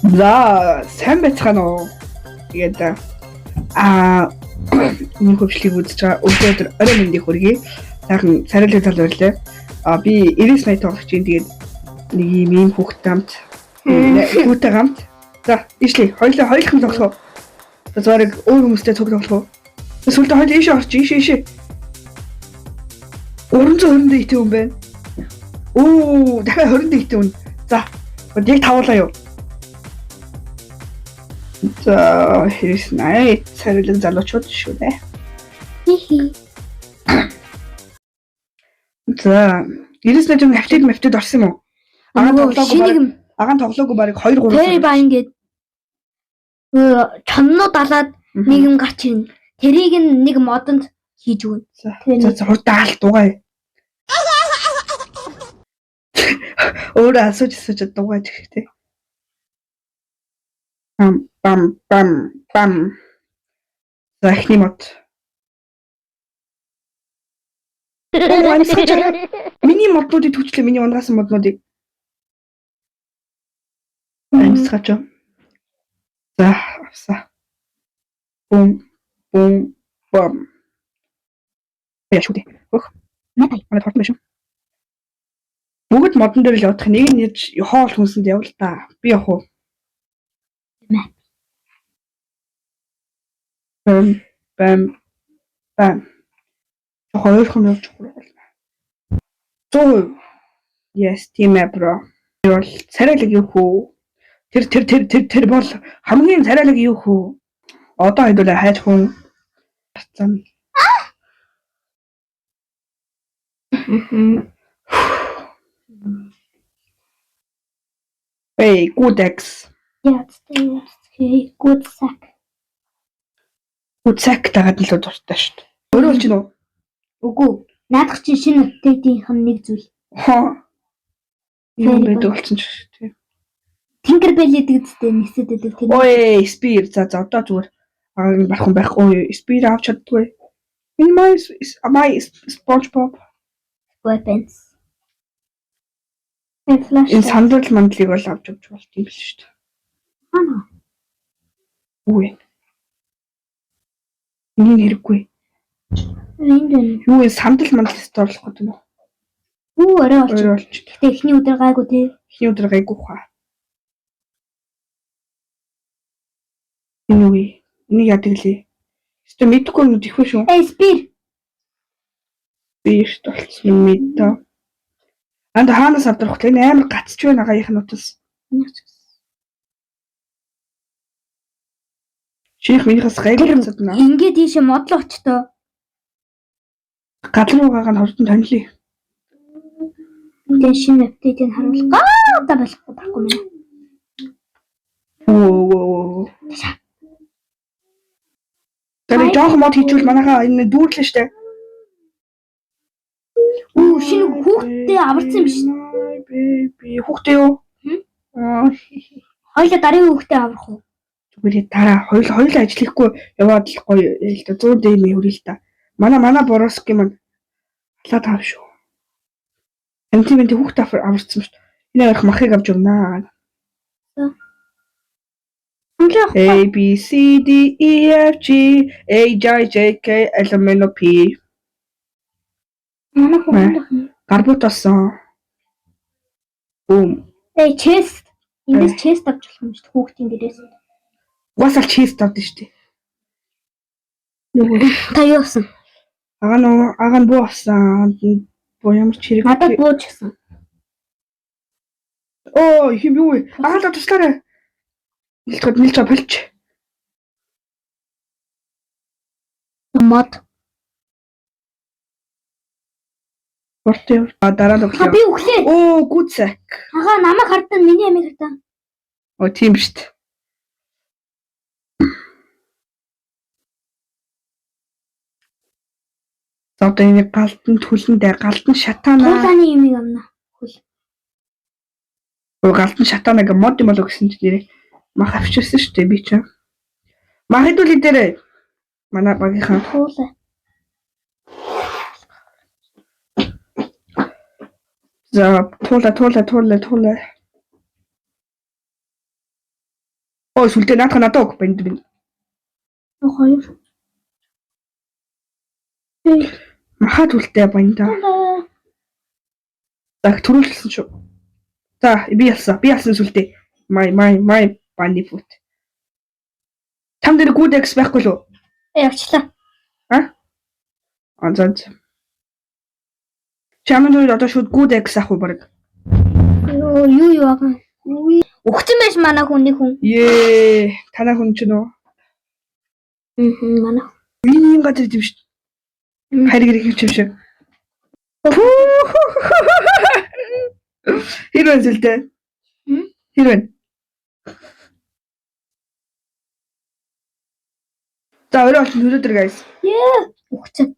За, сайн байцгаана уу? Тэгээд энэ хөвчлийг үзэж байгаа өдөр орой мэндийг хүргэе. Сайхан царайлаг тал баярлалаа. Би 99 80 тоглогч юм. Тэгээд нэг ийм хүүхдтэй хамт хүүтэй хамт. За, ийшлээ. Хоёлаа хоёулхан тоглох уу? За, зэрэг өөр хүмүүстэй цуг тоглох уу? Сүлдө хоёул ийшээ орч, ийшээ ийшээ. 320 дэгтэй хүн байна. Оо, дахиад 20 дэгтэй хүн. За, яг тавуулаа юу? За, 99 царилэг залуучууд шүү дээ. Хи. За, 99 юм хавтед мавтед орсон юм уу? Агаан тоглоогүй шинэ бараг юм агаан тоглоогүй бараг 2 3 Perry Buying гэдэг чоннууд алаад нэг юм гарч ирнэ. Тэрийг нь нэг модонд хийж өгнө. За, за, хурдан аал дугай. Өөрөө асууж асууж дугайж хэрэгтэй. Бам бам бам бам. За, эхний мод. Оо, амьсгаж байгаа. Миний моднуудыг түчлээ, миний унгасан моднуудыг. Амьсгаж. За, авсаа. Бум бум бам. Яа шүү дээ. Хөх. Манай Манай тортон биш үү? Бүгд модон дээр л явах. Нэг нь ярьж хоол хүнсэнд явал та. Би явах уу? Бам бам бам. Жохоо ойрхон явж байгаа болно. 100%. Yes, тийм ээ bro. Тэр бол царайлаг юу хүү? Тэр тэр тэр тэр тэр бол хамгийн царайлаг юу хүү? Одоо хэдүүлээ хайж хүн гарцсан. Hey, good ex. Яа, hey, good sack. Good sack дагаад нь л дуртай шүү дээ. Өөрөө болж гинөө. Үгүй. Наадах чинь шинэ апдейтийнх нь нэг зүйл. Хоо. Юм байдаг болсон ч тийм. Tinkerbell гэдэг зүтэй нисэд байдаг тэр. Ой, spear. За за одоо зүгээр агааг барах юм байхгүй. Spear авч чаддгүй. Энэ my my SpongeBob Weapons. Э флаш. Энэ сандал мандлыг бол авч явж болт юм биш шүү дээ. Аа. Үгүй. Энэ хэрэггүй. Энд байна. Юу энэ сандал мандал өстө орлох гэдэг юм уу? Үу орой болчих. Орой болчих. Гэтэ эхний өдөр гайгүй те. Эхний өдөр гайгүй хаа. Энэ юу вэ? Энийг яадаг лээ? Өстө мэдхгүй юм ихгүй шүү. Э spear. Би эрт болцсон юм мэдээ. Анд хаанаас авдрах вэ? Энэ амар гацч байна агаагийнх нь утас. Чих минийхээс гайгүй гацаад байна. Ингээд ийшээ модлоо очтоо. Гал руугаа нь хурдан тонилъя. Тэгээ шинэ апдейтийг харуулах гоо та болохгүй байхгүй мэн. Оо. Тэр жоохон мод хийчихвэл манайхаа энэ дүүрлээ штэ. Үу шинэ хүүхдтэй аварсан юм биш. Baby хүүхдээ юу? Аа Хоёлаа дараагийн хүүхдээ аврах уу? зүгээр дараа хоёул хоёул ажил хийхгүй яваад л гоё л да 100 дэм хүрээ л да. Манай манай Бороски маань халаад таав шүү. Энэ тийм энэ хүүхдээ аварсан шүү. Энэ ярих махыг авч өгнө. A B C D E F G H I J K L M N O P. Манай хүүхдийн Гарбут болсон. Бум. Э chest. Эндээс chest авч болох юм шүү дээ хүүхдийн дээрээс. Угаасаа chest авдсан шүү дээ. Нөгөө Та юу авсан? ага нөө ага нь буу авсан. Буу ямар ч хэрэг. Надад бууж гисэн. Оо хим юу вэ? Ага л туслаарай. Нэлж нэлж болч. Мод. Урт яв. Дараа нь Ха өглөө. би өглөө. Оо good sack. Ага намайг хартан миний амийг хартан. Оо тийм шүү дээ. За одоо энэ галдан түлэндээ галдан шатаана. Туулааны юмыг авна. Хөл. Өө галдан шатаана гэх мод юм болов гэсэн чинь нэрээ мах авчирсан шүү дээ би чинь. Мах хэдүүлээ дээрээ. Манай багийнхан Туулаа. За туула туула туула туула. Хоо, сүлдээ наадах надад өг банд бин. Хоёр. Маха түлтэй банда. За, төрүүлсэн шүү. За, би ялсан. Би ялсан сүлдээ. My bunny foot. Там дээр good axe байхгүй лүү? Явчлаа. А? А, за. За. Чамд үед одоо шууд good axe авах уу баг? Юу юу юу аа. Өгцөн байж манай хүний хүн. Ее, танай хүн ч нөө. Аа, манай. Энэ юм газар юм шүү. Хариг хэрэг юм шиг. Хэр байна сүлдээ? Хэр байна? За, өрөө олон өнөөдөр, guys. Яа, өгцөн.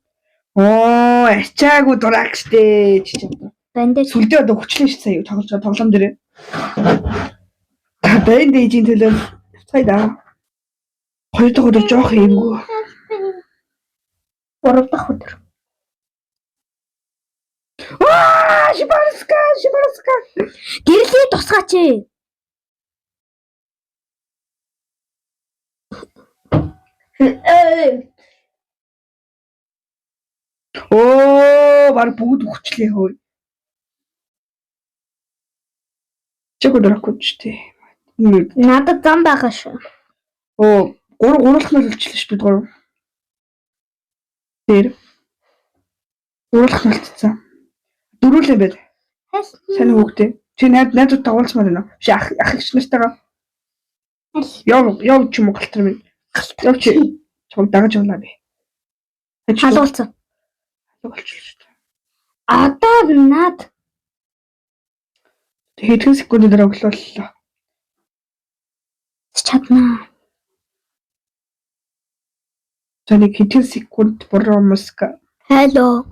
Оо, ачаагүй дураг штэ чи чи одоо. Бандаж. Сүлдээ одоо хүчлээ шүү сая тоглож байгаа тоглоом дээр. Bandage ийн төлөө явцгаая да. Хоёр дахь өдөр жоох юмгүй. Гурав дахь өдөр. Аа, шибарска, шибарска. Гэрлийн тусгаач ээ. Э. Оо, баг бүгд хүчлээ хөөе. Чиг өдөр ахгүй ч тий. Надад зам байгаа шүү. Оо, гур гурлах нь үлчлээ шүү бид гурав. Тэр. Гурлах нь үлдсэн. Дөрүлээ байл. Сайн хүүхдээ. Чи найз найзуудтай уулзмаар байна уу? Биш, ах ах эгч нартайгаа. Яв яв ч юм уу, галтар минь. Яв чи. Чам дагаж явнаа би. Халуулсан. Болчихлоо шүү дээ. Одоо над Хэдхэн секундын дараа өглөөллөө. Чаднаа. За, нэг хэдхэн секунд бромска. Hello.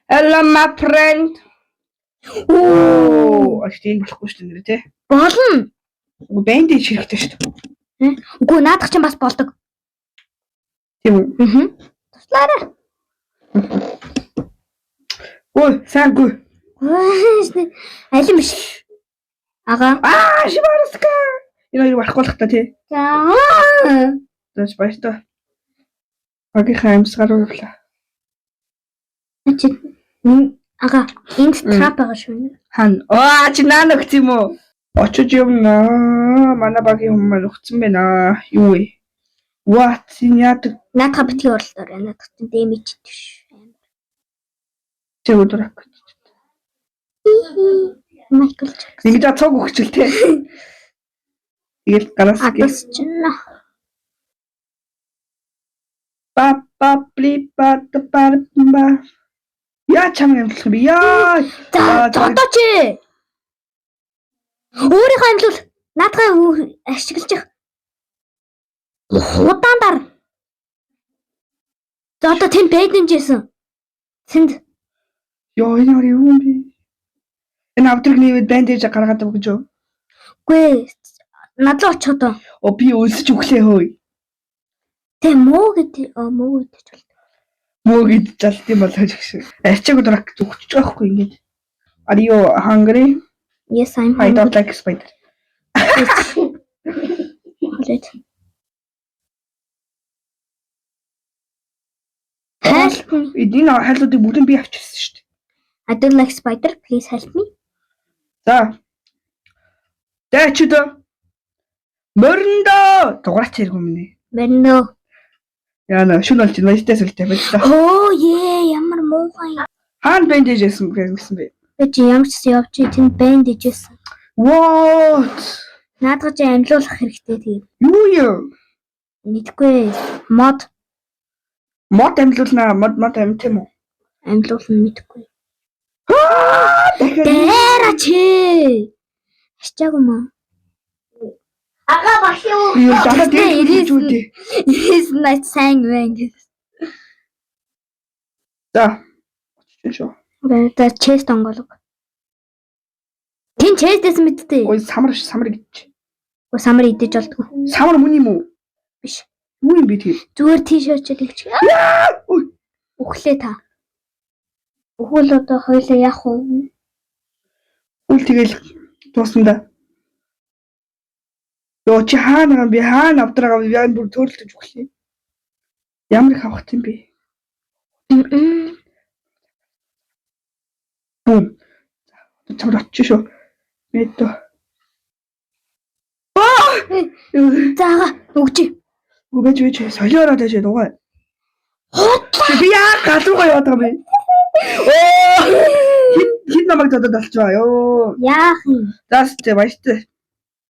Hello, my friend. Оо, аш тийм болохгүй шүү дээ нэр тий. Болно. Үгүй, bandage хэрэгтэй шүү дээ. Үгүй, наадах чинь бас болдог. Тийм үү? Аа. Туслаарай. Ой, сайнгүй. Алим биш. Ага. Аа, шибарска. Энэ хоёр барахгүй л та тий. За. За, баяртай. Багийнхаа амьсгаар явлаа. Чи ага, энд trap байгаа шүү. Хан. Аа, чи наа нөгц юм уу? Очиж юмнаа. Манай багийн хүмүүс маань өгцөн байна. Юу вэ? What? Энэ яадаг? Наадха битгий оролдоорой. Наадах чинь damage түш. Чи өдөр ак. Майкл Джексон. Нэг за цуг өгчл те. Тэгэл гараас Адас чинь. Ба ба бли ба да ба ба. Яа, чам амьдлах юм бэ? Яа. За, одоо чи. Өөрийнхөө амьлуул. Наадхаа ашиглаж их. Удаан дар. За, одоо тэнд бэдэнжсэн. Тэнд Йоо, энэ хөр юу юм бэ? Энэ авдраг нээвэд bandage гаргаад өгч юу? Үгүй, над руу очих одоо. О, би өлсөж өглөө хөөе. Тэ мөө гэдэг мөө гэдэг ч бол. Мөө гэж жалт юм болоо гэх. Арчааг дурак зүгчж байгаа хгүй ингэж. Are you hungry? Yes, I'm I don't like spider. Холоод. Help me. Энэ хайлуудыг бүгдийг би авчирсан шүү дээ. I don't like spider. Please help me. За. Дайчид. Мориндоо дугаарч иргүм минь. Мөрнөө. Яна шүн болж байна. Баяртай сүлтэй баярлалаа. Оо ее, ямар муухай. Хаана bandage байсан гэсэн бэ? Би чи ямар ч гэсэн явж тэнд bandage байсан. What? Наадах чи амьлуулах хэрэгтэй тийм. Юу юм? Мэдгүй. Мод Мод амьлуулнаа. Мод мод амьд тийм үү? амьлуулна, мэдгүй. Аа, дахиад Дээрэ чи. Ачаагүй маа. Ага, багш юу? юу дараа дээр хийж үү? Is not сайн байна гэж. За. Очиж шүү. За, chest онгоолго. Тэн chest ээс мэдтэй. Ой, самар ш, самар гэж. Өө, самар идэж болдгоо. Самар мөн юм уу? Биш. Юу юм бэ тэр? Зүгээр тийш очиод өгч. Ой, Үхлээ та. Үхвэл одоо хоёлаа яах вэ? Үл, тэгэл дуусна да. Йоо, чи хаана байгаа юм бэ? Хаана авдраа байгаа юм бэ? Би бүр төөрөлдөж өглөө. Ямар их авах юм бэ? Бум. За, чамд очиж шүү. Мэдөө. За, өгч. Үгүй, байж байж, солиороо тааш дугаа. Чи би яа галуугаа яваад байгаа юм бэ? Оо! Хин хин намайг зодод болчихоо. Ёо. Яах юм? За, баяртай.